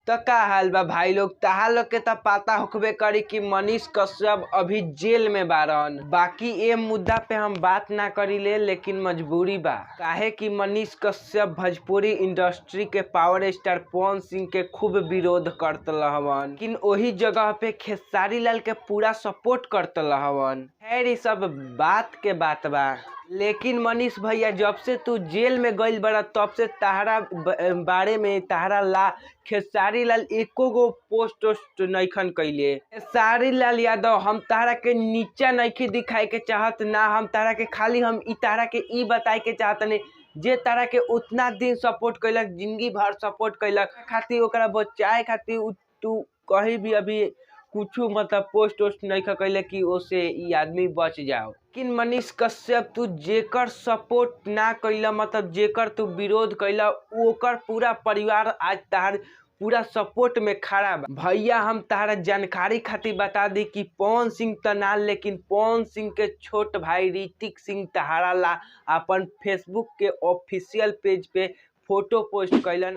त का हाल बा भाई लोग, तहा लोग के त पता होखबे करी कि मनीष कश्यप अभी जेल में बारन। बाकी ए मुद्दा पे हम बात ना करीले, लेकिन मजबूरी बा, काहे कि मनीष कश्यप भोजपुरी इंडस्ट्री के पावर स्टार पवन सिंह के खूब विरोध करत हवन, लेकिन ओही जगह पे खेसारी लाल के पूरा सपोर्ट करत हवन। खैर ई सब बात के बात बा, लेकिन मनीष भैया जब से तू जेल में गइल बड़ा तब से तहरा बारे में तहरा ला खेसारी लाल एको गो पोस्ट वोस्ट नइखन कइले। खेसारी लाल यादव, हम तहरा के नीचा नइखी दिखाए के चाहत ना, हम तहरा के खाली हम ई तहरा के ई बताए के चाहतनी जे तहरा के उतना दिन सपोर्ट कैलक, जिंदगी भर सपोर्ट कैलक खातिर ओकरा बचाए खातिर तू कहीं भी अभी कुछ मतलब पोस्ट वोस्ट नहीं कैले कि ओसे ई आदमी बच जाओ। लेकिन मनीष कश्यप तू जेकर सपोर्ट ना कैला, मतलब जेकर तू विरोध कैला, ओकर पूरा परिवार आज तहार पूरा सपोर्ट में खड़ा बा। भैया हम तहरा जानकारी खातिर बता दी कि पवन सिंह त ना, लेकिन पवन सिंह के छोट भाई ऋतिक सिंह तहारा ला अपन फेसबुक के ऑफिशियल पेज पे फोटो पोस्ट कैलन।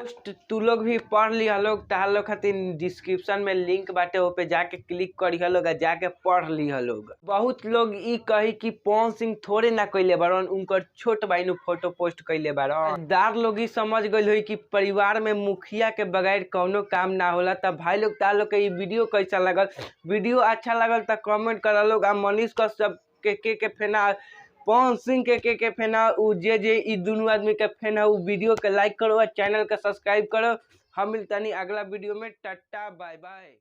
तू लोग भी पढ़ लिह लोग, तहार लोग खातिर डिस्क्रिप्शन में लिंक बाटे, ओ पे जाके क्लिक करी लोग, जाके पढ़ लिह लोग। बहुत लोग ई कही कि पवन सिंह थोड़े ना कैले बारन, उनकर छोट भाई नु फोटो पोस्ट कैले बारन। दार लोग ई समझ गइल होई कि परिवार में मुखिया के बगैर कौनो काम ना होला। तब भाई लोग तार लोग के ई वीडियो कैसा लगल, वीडियो अच्छा लगल त कमेंट कर लोग। आ मनीष कश्यप के फेना, पवन सिंह के फैन, उ जे जे ई दुनू आदमी के फैन है, उ वीडियो के लाइक करो और चैनल के सब्सक्राइब करो। हम मिलतानी अगला वीडियो में, टाटा बाय बाय।